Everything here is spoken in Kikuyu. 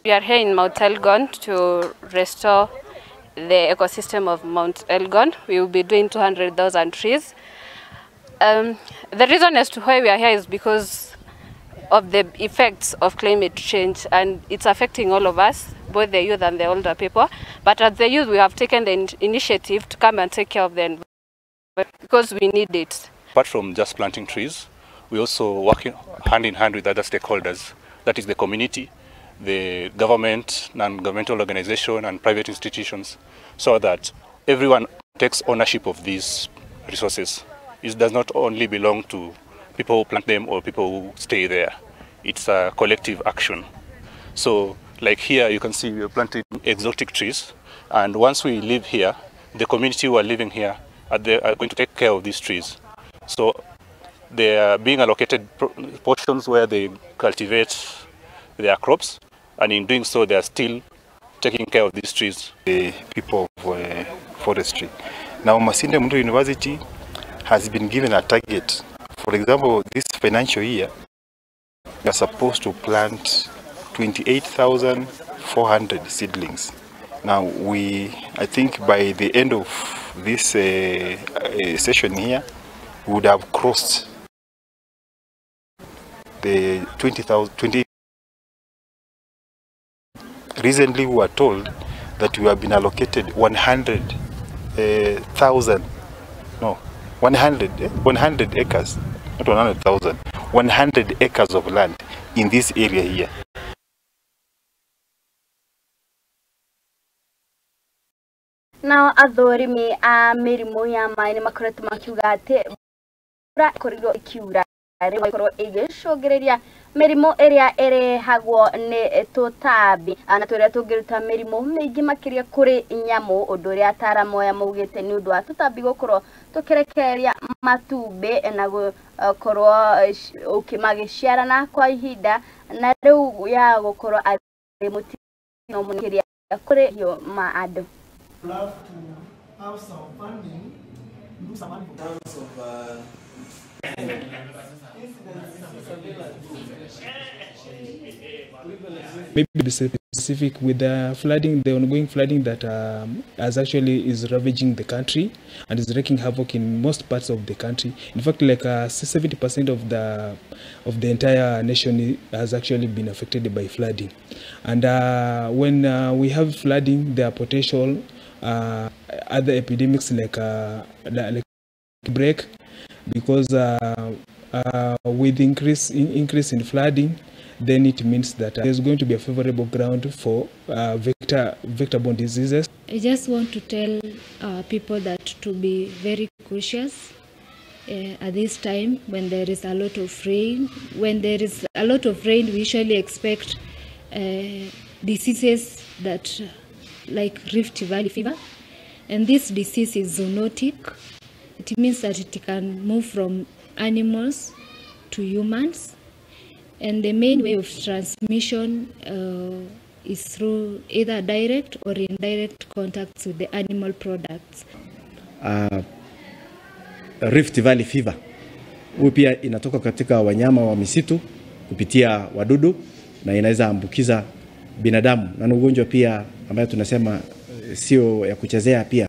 We are here in Mount Elgon to restore the ecosystem of Mount Elgon. We will be doing 200,000 trees. The reason as to why we are here is because of the effects of climate change, and it's affecting all of us, both the youth and the older people. But as the youth, we have taken the initiative to come and take care of the environment because we need it. Apart from just planting trees, we also work hand in hand with other stakeholders, that is the community, the government, non-governmental organization and private institutions, so that everyone takes ownership of these resources. It does not only belong to people who plant them or people who stay there. It's a collective action. So like here, you can see we are planting exotic trees, and once we live here, the community who are living here are going to take care of these trees. So they are being allocated portions where they cultivate their crops, and in doing so, they are still taking care of these trees. The people of forestry. Now, Masinde Muliro University has been given a target. For example, this financial year, we are supposed to plant 28,400 seedlings. Now, I think by the end of this session here, we would have crossed the 20,000. Recently, we were told that we have been allocated 100,000, no, 100 acres, not 100,000, 100 acres of land in this area here. Nao athorimi a mĩrimũ ya maĩ nĩ makoretwo makiuga atĩ mbura ĩkorirwo ĩkiura rĩu ĩgĩcũngĩrĩria mĩrimũ ĩrĩa ĩrehagwo nĩ tũtambi na tũrĩa tũngĩruta mĩrimũ mĩingĩ makĩria kũrĩ nyamũ, ũndũ ũrĩa ataaramu aya maugĩte nĩ ũndũ wa tũtambi gũkorwo tũkĩrekereria matumbĩ na gũkorwo magĩciarana kwa ihinda na rĩu ya gũkorwo arĩ mũtino makĩria kũrĩ hiũ ma andũ. Love to have some funding, do some in terms of maybe specific with the flooding, the ongoing flooding that as actually is ravaging the country and is wreaking havoc in most parts of the country. In fact, like 70% of the entire nation has actually been affected by flooding. And when we have flooding, there are potential other epidemics like break, because with increase in flooding, then it means that there's going to be a favorable ground for vector-borne diseases. I just want to tell people that to be very cautious at this time when there is a lot of rain. When there is a lot of rain, we usually expect diseases that like Rift Valley fever, and this disease is zoonotic. It means that it can move from animals to humans, and the main way of transmission is through either direct or indirect contacts with the animal products. Rift Valley fever huyu pia inatoka katika wanyama wa misitu kupitia wadudu na inaweza ambukiza binadamu, na ni ugonjwa pia ambayo tunasema sio ya kuchezea pia.